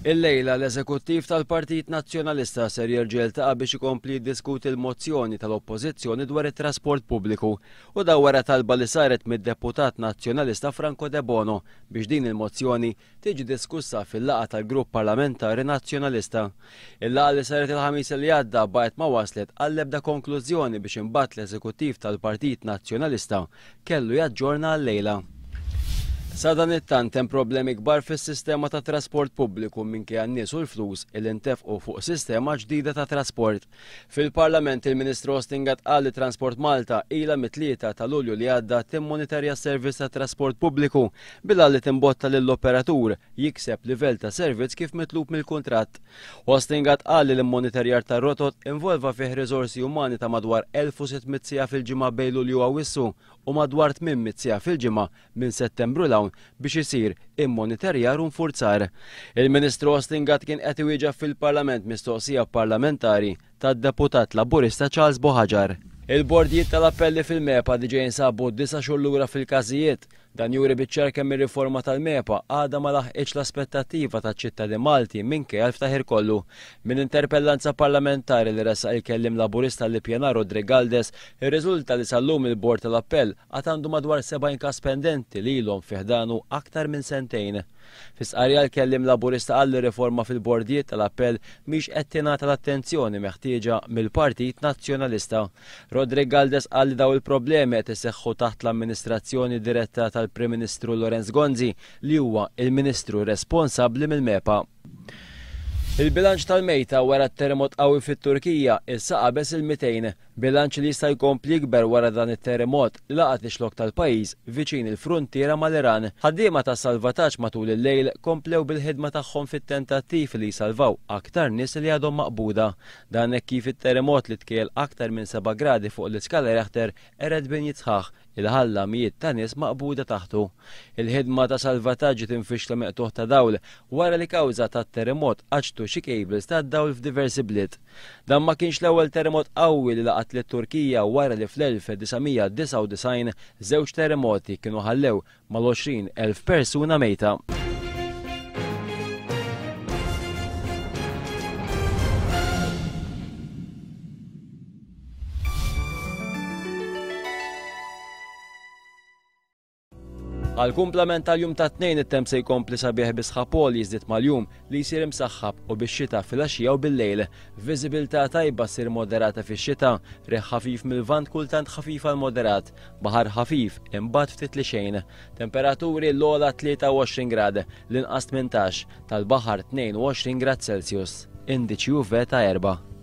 Illejla l-Eżekuttiv tal-Partit Nazzjonalista ser jerġa' jiltaqa' biex ikompli jiddiskuti l-mozzjoni tal-Oppożizzjoni dwar it-trasport pubbliku u dan wara talba li saret mid-Deputat Nazzjonalista Franco Debono biex din il-mozzjoni tiġi diskussa fil-laqgħa tal-Grupp Parlamentari Nazzjonalista. Il-laqgħa li saret il-Ħamis li għadda baqgħet ma waslet għall-ebda konklużjoni biex imbagħad l-Eżekuttiv tal-Partit Nazzjonalista kellu jaġġorna għal-lejla. Sadanittant hemm problemi kbar fis-sistema ta' trasport pubbliku minkejja n-nies u l-flus li ntefqu fuq sistema ġdida ta' trasport. Fil-Parlament il-Ministru Austin Gatt qal li Transport Malta ilha mit-3 ta' Lulju li għadda timmonitorja s-servizz tat-trasport pubbliku bil-għan li timbotta lill-operatur jikseb livell ta' servizz kif mitlub mill-kuntratt. Austin Gatt qal li l-immonitorjar tar-rotot involva fih riżorsi umani ta' madwar 1,600 siegħa fil-ġimgħa bejn Lulju u Awwissu u madwar 800 siegħa fil-ġimgħa minn Settembru 'l hawn biex isir immoniterjar u nfurzar. Il-Ministru Austin Gatt kien qed iwieġeb fil-Parlament mistoqsija parlamentari tad-Deputat Laburista Charles Buhagiar. Il-bordijiet tal-appelli fil-MEPA diġa jinsabu disa' xhur lura fil-każijiet. Dan juri biċ-ċar kemm ir-riforma tal-MEPA għadha ma laħqitx l-aspettattiva taċ-ċittadin Malti minkejja l-ftaħir kollu. Minn interpellanza parlamentari li ressaq il-Kelliem Laburista għall-Ippjanar Roderick Galdes, irriżulta li sal-lum il-Bord tal-Appell għad għandu madwar 70 każ pendenti li ilhom fi ħdanu aktar minn sentejn. Fi stqarrija l-kelliem Laburista qal li r-riforma fil-bordijiet tal-appell mhix qed tingħata l-attenzjoni meħtieġa mill-Partit Nazzjonalista. Roderick Galdes qal li dawn il-problemi qed iseħħu taħt l-amministrazzjoni diretta tal-Prim Ministru Lawrence Gonzi li huwa il-Ministru responsabbli mill-MEPA. Il-bilanċ tal-mejta wara t-terremot qawwi fit-Turkija issa qabeż il-200, bilanċ li jista' jkompli jikber wara dan it-terremot li laqat ix-xlokk tal-pajjiż viċin il-fruntiera mal-Iran. Ħaddiema ta' salvataġġ matul il-lejl komplew bil-ħidma tagħhom fit-tentattiv li jsalvaw aktar nies li għadhom maqbuda. Dan hekk kif it-terremot li tkejjel aktar minn 7 gradi fuq l-iskala Richter qered binjiet sħaħ Il ħalla mijiet ta' nies maqbuda taħtu. Il-ħidma ta' salvataġġ ġiet imfixkla minn qtugħ ta' dawl wara li kawża tat-terremot qaċċtu xi cables tad-dawl f'diversi bliet. Dan ma kienx l-ewwel terremot qawwi li laqat lit-Turkija wara li fl-1999 żewġ terremoti kienu ħallew mal-20,000 persuna mejta. Għall-kumplament tal-jum tat-Tnejn it-temp se jkompli sabiħ bi sħab għoli jiżdied mal-jum li jsir imsaħħab u bix-xita filgħaxija u bil-lejl. Viżibilità tajba ssir moderata fix-xita, riħ ħafif mil-Lvant kultant ħafif għal moderat, baħar ħafif imbagħad ftit li xejn. Temperaturi l-ogħla 23 grad, l-inqas 18, tal-baħar 22 grad Celsius. Indiċi UV ta' 4.